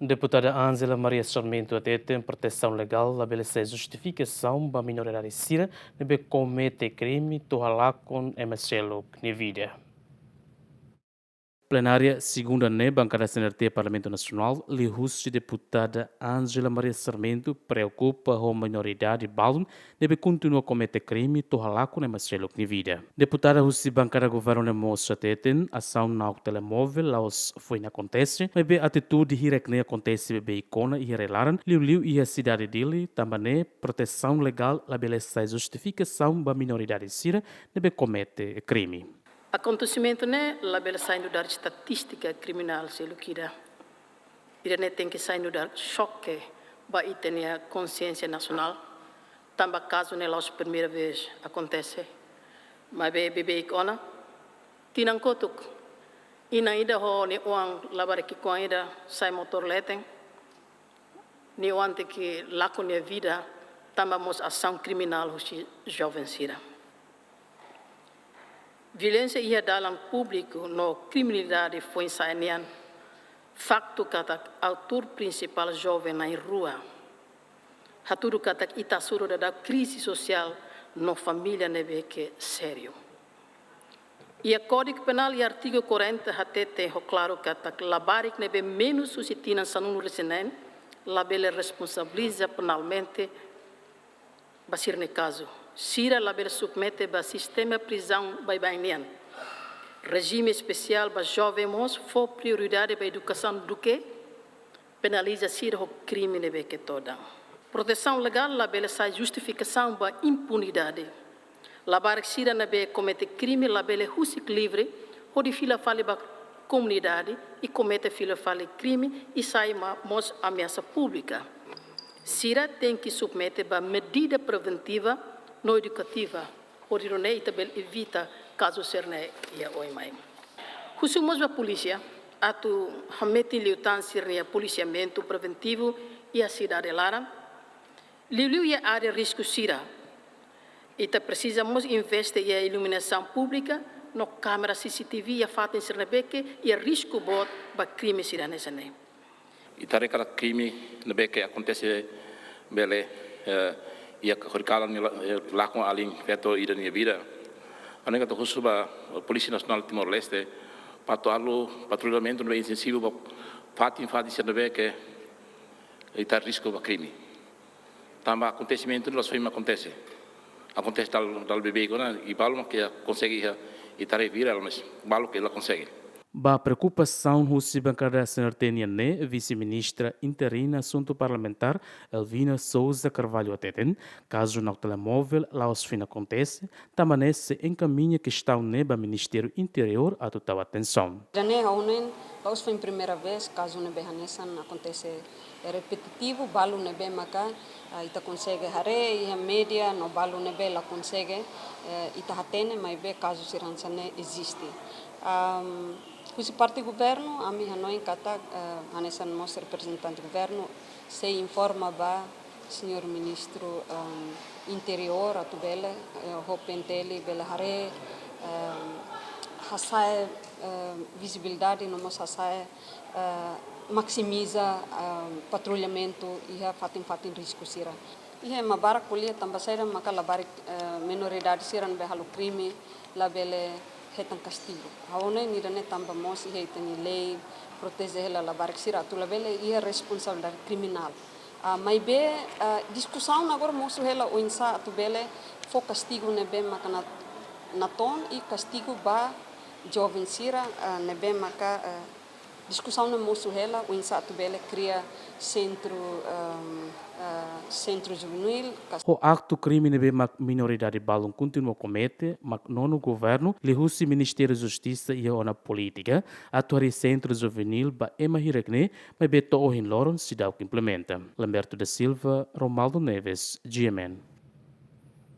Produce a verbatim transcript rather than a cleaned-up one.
Deputada Ângela Maria Sarmento hateten protesaun legál labele sai justifikasaun ba minoridade sira ne'ebé komete krime to'o halakon ema seluk nia vida. Plenária segunda ne'e, bankada C N R T Parlamentu Nasionál, liuhusi deputada Ângela Maria Sarmento, preokupa ho minoridade balun ne'ebé kontinua komete krime to'o halakon ema seluk nia vida. Deputada husi bankada governu ne'e mós hateten asaun na'ok telemóvel la'ós foin akontese, maibé atitude hirak ne'e akontese beibeik ona iha rai-laran, liuliu iha sidade Dili, tanba ne'e protesaun legál labele sai justifikasaun ba minoridade sira ne'ebé komete krime. Akontesimentu ne'e labele sai nu'udar estatístika kriminál seluk ida. Ida-ne'e tenke sai nu'udar xoke ba ita-nia konsiénsia nasionál, tanba kazu ne'e la'ós primeira vez akontese. Maibé beibeik ona, tinan kotuk, inan ida ho nia oan labarik ki'ikoan ida sai motór leten, nia oan tenke lakon nia vida, tanba mós asaun kriminál husi joven sira. Violénsia iha dalan públiku no kriminalidade foin-sa'e nian, faktu katak autór prinsipál joven na'in-rua, hatudu katak ita hasoru daudaun krize sosiál no família ne'ebé ke sériu. Iha Kódigu Penál iha artigu quarenta hatete ho klaru katak labarik ne'ebé menus husi tinan sanulu-resin-neen labele responsabiliza penalmente ba sira-nia kazu. Sira labele submete ba sistema prizaun baibain nian. Rejime espesiál ba joven mós fó prioridade ba edukasaun duké penaliza sira ho krime ne'ebé ke todan. Protesaun legál labele sai justifikasaun ba impunidade. Labarik sira ne'ebé komete krime labele husik livre hodi fila fali ba komunidade i komete fila fali krime i sai ma-, mós ameasa públika. Sira tenke submete ba medida preventiva no edukativa, hodi nune'e ita bele evita kazu sira-ne'e iha oin mai. Husu mós ba polísia atu hametin liután sira-nia polisiamentu preventivu iha sidade laran, liuliu iha área risku sira. Ita presiza mós investe iha iluminasaun públika no kámara C C T V iha fatin sira ne'ebé ke iha risku boot ba krime sira hanesan ne'e. Ita haree katak krime ne'ebé ke akontese bele, eh, iha horikalan nia la-, eh, lakon alin feto ida nia vida. Ha'u hakarak atu husu ba Polísia Nasionál Timor-Leste, atu halo patrullamentu ne'ebé intensivu ba fatin-fatin sira ne'ebé ke ita risku ba krime. Tanba akontesimentu ne'e la'ós foin mak akontese. Akontese dala, dala beibeik ona, i balu mak ke konsege iha, ita haree viral, mas balu ke la konsege. Ba preokupasaun husi bankada C N R T nian ne'e, Vise-Ministra Interina Asuntu Parlamentár, Elvina Sousa Carvalho hateten, kazu na'ok telemóvel la'ós foin akontese, tanba ne'e sei enkamiña kestaun ne'e ba Ministériu Interiór atu tau atensaun. Ida-ne'e ha'u hanoin la'ós foin primeira vez kazu ne'ebé hanesan akontese repetitivu, balu ne'ebé maka, ah, ita konsege haree iha média no balu ne'ebé la konsege, eh, ita hatene maibé kazu sira hanesan ne'e eziste. Am, husi parte governu, ami hanoin katak, eh, hanesan mós reprezentante governu, sei informa ba señór Ministru, em, Interiór atu bele, eh, ho P N T L bele haree, em, hasa'e, em, vizibilidade no mós hasa'e, eh, maksimiza, em, patrullamentu iha fatin-fatin risku sira. Iha ema barak ko'alia tanba saida maka labarik, eh, menoridade sira ne'ebé halo krime labele hetan kastigu. Ha'u hanoin ida-ne'e tanba mós iha ita-nia lei proteje hela labarik sira atu labele iha responsabilidade kriminál. Ah, maibé, ah, diskusaun agora mosu hela oinsá atu bele fó kastigu ne'ebé maka na-, natoon i kastigu ba joven sira, ah, ne'ebé maka, ah, diskusaun ne'e mosu hela oinsá atu bele kria sentru, ehm, eh, sentru juvenil, kas- Ho aktu krime ne'ebé mak minoridade balun kontinua komete, mak nonu governu, liuhusi Ministériu Justisa iha ona polítika atu harii sentru juvenil ba ema hirak ne'e, maibé to'o ohin loron seidauk implementa. Lamberto da Silva, Romaldo Neves, G M N.